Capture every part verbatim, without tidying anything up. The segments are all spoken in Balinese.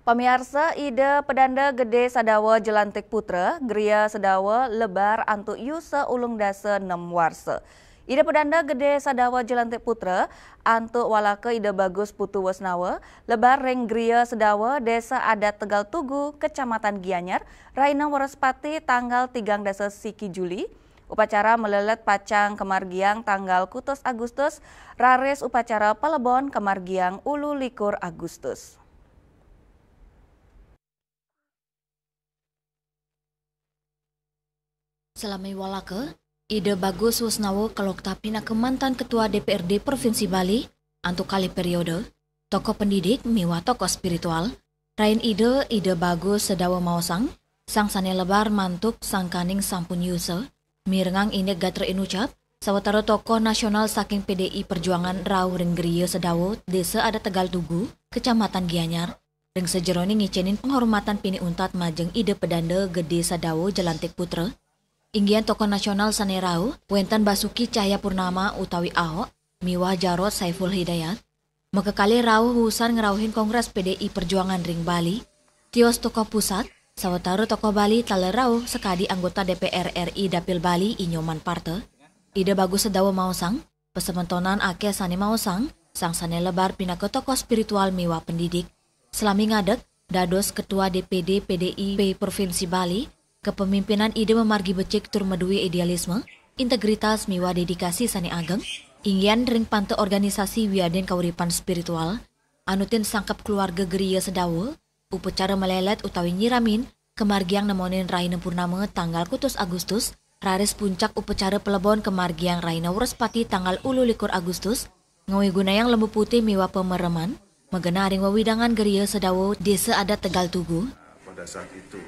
Pamiarsa, Ida Pedanda Gede Sadawa Jelantik Putra, griya Sadawa lebar antuk yusa ulung dasa nem warsa. Ida Pedanda Gede Sadawa Jelantik Putra, antuk walaka Ida Bagus Putu Wesnawa, lebar ring griya Sadawa, Desa Adat Tegal Tugu, Kecamatan Gianyar, raina Wrespati tanggal tigang dasa siki Juli. Upacara malelet pacang kamargiang tanggal kutus Agustus, raris upacara palebon kamargiang ulu likur Agustus. Salami walaka, Ida Bagus Wesnawa kalokta pinaka mantan Ketua D P R D Provinsi Bali antuk kalih periode, tokoh pendidik miwah tokoh spiritual. Rain Ida, Ida Bagus Sadawa maosang, sang sane lebar mantuk sangkaning sampun yusa, mirengang indik gatra inucap, sawatara tokoh nasional saking P D I Perjuangan rauh ring griya Sadawa, Desa Adat Tegal Tugu, Kecamatan Gianyar, ring sajeroning ngicenin penghormatan pinih untat majeng Ida Pedanda Gede Sadawa Jelantik Putra. Inggihan tokoh nasional sane rauh, wenten Basuki Cahayapurnama utawi Ahok, miwah Jarod Saiful Hidayat, makakalih rauh wusan ngrauhin Kongres P D I Perjuangan ring Bali, tios tokoh pusat, sawatara tokoh Bali taler rauh sakadi anggota D P R R I Dapil Bali I Nyoman Parta. Ida Bagus Sadawa maosang, pasemeton akeh sane maosang, sang sane lebar pinaka tokoh spiritual miwah pendidik. Salami ngadeg, dados Ketua D P D P D I P Provinsi Bali, kepemimpinan Ida mamargi becik tur madue idealisme, integritas miwah dedikasi sane ageng, inggihan ring panta organisasi wiadin kauripan spiritual, anutin sangkep keluarga griya Sadawa, upacara malelet utawi nyiramin, kamargiang nemonin raina purnama tanggal kutus Agustus, raris puncak upacara palebon kamargiang raina Wrespati tanggal ulu likur Agustus, ngawigunayang lembu putih miwah pamereman, magenah ring wewidangan griya Sadawa, Desa Adat Tegal Tugu. Pada saat itu.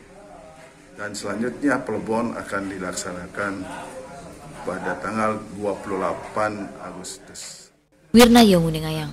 Dan selanjutnya palebon akan dilaksanakan pada tanggal dua puluh delapan Agustus. Wirnaya nguningayang,